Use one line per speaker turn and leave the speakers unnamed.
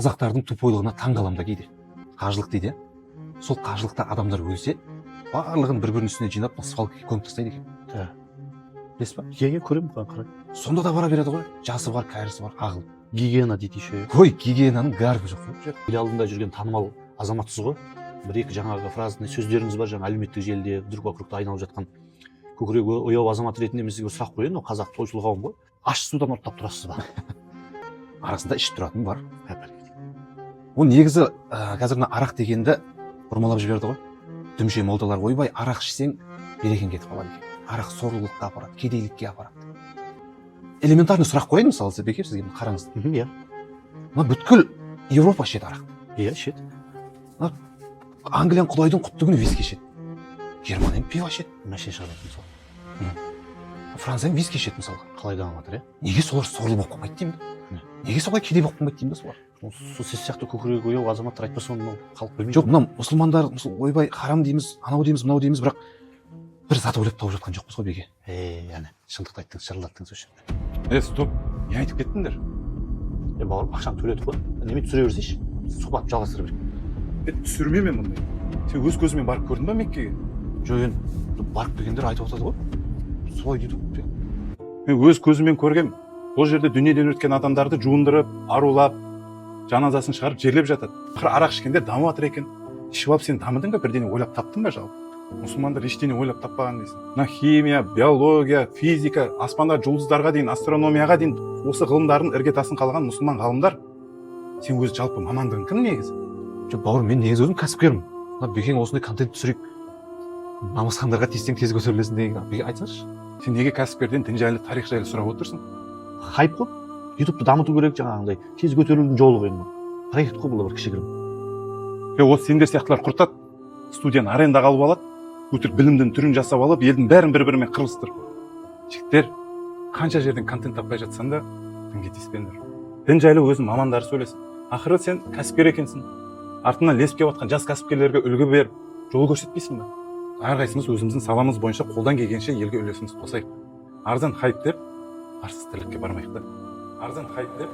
Қазақтардың тупойлығына таң қаламын да кейде. Қажылық дейді, иә. Сол қажылықта адамдар өлсе, барлығын бір бірінің үстіне жинап, свалкаға көміп тастайды екен.
Да.
Білесіз ба?
Иә, көремін, қарай.
Сонда да бара береді ғой, жасы бар, кәрісі бар, ағыл.
Гигиена дейді еще.
Ой, гигиенаның гарпі жоқ қой бұл жерде.
Ел алдында жүрген танымал азаматсыз ғой. Бір екі жаңағы фразный сөздеріңіз бар, жаңа әлеуметтік желіде вдруг вокругта айналып жатқан. Көкірегі ояу азамат ретінде мен сізге бір сұрақ қояйын. Ол қазақ тойшыл қауым ғой, ащы судан ұрттап тұрасыз ба?
Арасында ішіп тұратын бар.
Ә, бәрекелді.
Ол негізі қазір мына арақ дегенді бұрмалап жіберді ғой дүмше молдалар. Ойбай, арақ ішсең, берекең кетіп қалады екен, арақ сорлылыққа апарады, кедейлікке апарады. Элементарный сұрақ қояйын, мысалы, Беке, сізге. Мына қараңыз.
Иә.
Мына бүткіл Европа ішеді арақты.
Иә, ішеді.
Англияның құдайдың құтты күні виски ішеді, Германияның пиво ішеді.
Машина шығарады, мысалы.
Францияның виски ішеді, мысалға.
Қалай дамып жатыр, иә.
Неге солар сорлы болып қалмайды деймін да, неге солай кедей болып қалмайды деймін да солар.
Сол сіз сияқты көкірегі ояу азаматтар айтпаса, оны халық білмейді.
Жоқ, мына мұсылмандар, мысалы, ойбай, харам дейміз, анау дейміз, мынау дейміз, бірақ бір зат ойлап тауып жатқан жоқпыз ғой, Беке.
Е, әне, шындықты айттыңыз, шырылдаттыңыз осы жерде.
Е, стоп, не айтып кеттіңдер?
Е, бауырым, ақшаны төледік қой, неме, түсіре берсейші, сұхбатты жалғастыра берейік.
Е, түсірме мен мұндай. Сен өз көзіңмен барып көрдің ба Меккеге?
Жоқ, енді барып келгендер айтып жатады ғой, солай дейді ғой.
Мен өз көзіммен көргем. Ол жерде дүниеден өткен адамдарды жуындырып, арулап, жаназасын шығарып, жерлеп жатады. Ақыры арақ ішкендер дамып жатыр екен. Ішіп алып сен дамыдың ба, бірдеңе ойлап таптың ба? Жалпы мұсылмандар ештеңе ойлап таппаған дейсің. Мына химия, биология, физика, аспандағы жұлдыздарға дейін, астрономияға дейін, осы ғылымдардың іргетасын қалаған мұсылман ғалымдар. Сен өз жалпы мамандығың кім негізі?
Жоқ, бауырым, мен негізі өзім кәсіпкермін. Мына Бекең осындай контент түсірейік, намазхандарға тиіссең, тез көтерілесің деген. Беке, айтсаңызшы.
Сен неге кәсіпкерден дін жайлы, тарих жайлы сұрап отырсың?
Хайп қой, Ютубты дамыту керек, жаңағындай тез көтерілудің жолы ғой енді, проект қой бұл да бір кішігірім.
Е, осы сендер сияқтылар құртады. Студияны арендаға алып алады, өтірік білімдің түрін жасап алып, елдің бәрін бір бірімен қырылыстырып. Жігіттер, қанша жерден контент таппай жатсаң да, дінге тиіспеңдер. Дін жайлы өзінің мамандары сөйлесін. Ақыры сен кәсіпкер екенсің, артынан ілесіп келіп жатқан жас кәсіпкерлерге үлгі беріп, жол көрсетпейсің ба? Әрқайсымыз өзіміздің саламыз бойынша қолдан келгенше елге үлесімізді қосайық. Арзан хайп деп арсыз тірлікке бармайық та. Арзан хайп деп.